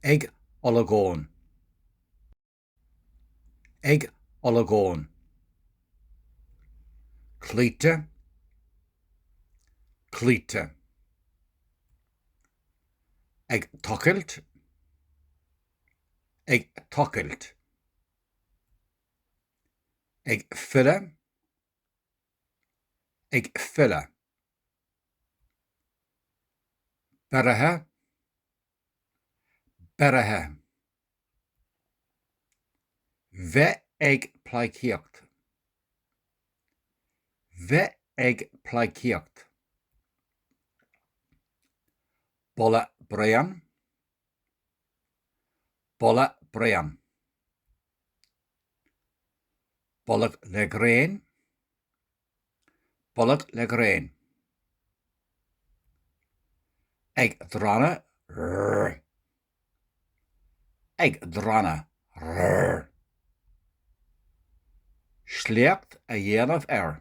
Ag olagón. Ag olagón. Cloíte. Cloíte. Ag tochailt. Ag tochailt. Ag filleadh. Ag filleadh. Beirithe. Beirithe. Bheith ag pleidhcíocht. Bheith ag pleidhcíocht. Boladh bréan. Boladh bréan. Bolg le gréin. Bolg le gréin. Ag drannadh, rrr. Ag drannadh, rrr. Sléacht a dhéanamh ar.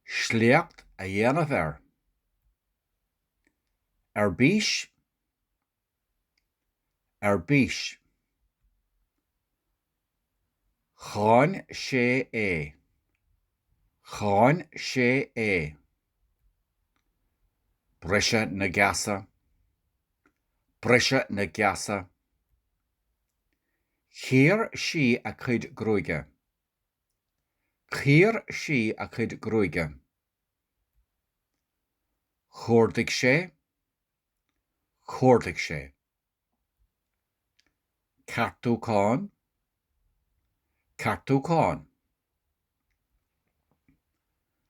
Sléacht a dhéanamh ar. Ar bís. Ar bís. Cháin sé é. Cháin sé é. Briseadh na geasa. Briseadh na geasa. Chíor sí a cuid gruaige. Chíor sí a cuid gruaige. Chuardaigh sé. Chuardaigh sé. Ceartúchán, Ceartúchán.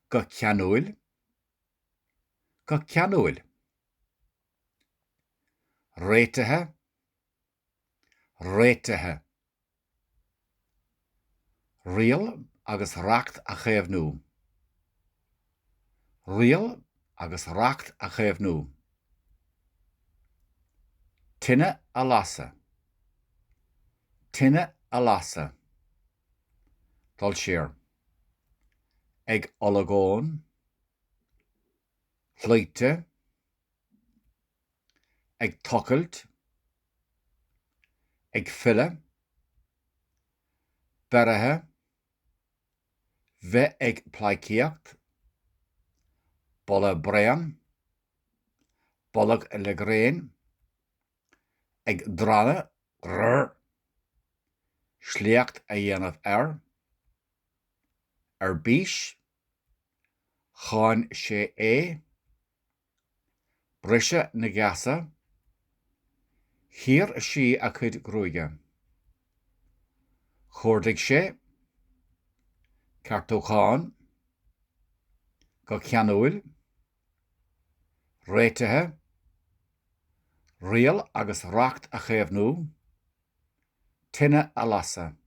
Go ceanúil, Go ceanúil. Réitithe, Réitithe. Riail agus reacht a chaomhnú. Riail agus reacht a chaomhnú. Tine a lasadh. Tine a lasadh. Dul siar. Ag olagón. Cloíte. Ag tochailt. Ag filleadh. Beirithe. Bheith ag pleidhcíocht. Boladh bréan. Bolg le gréin. Ag drannadh, rrr. Sléacht a dhéanamh ar. Ar bís. Cháin sé é. Briseadh na geasa. Chíor sí a cuid gruaige. Chuardaigh sé. Ceartúchán. Go ceanúil. Réitithe. Riail agus reacht a chaomhnú. Tine a lasadh.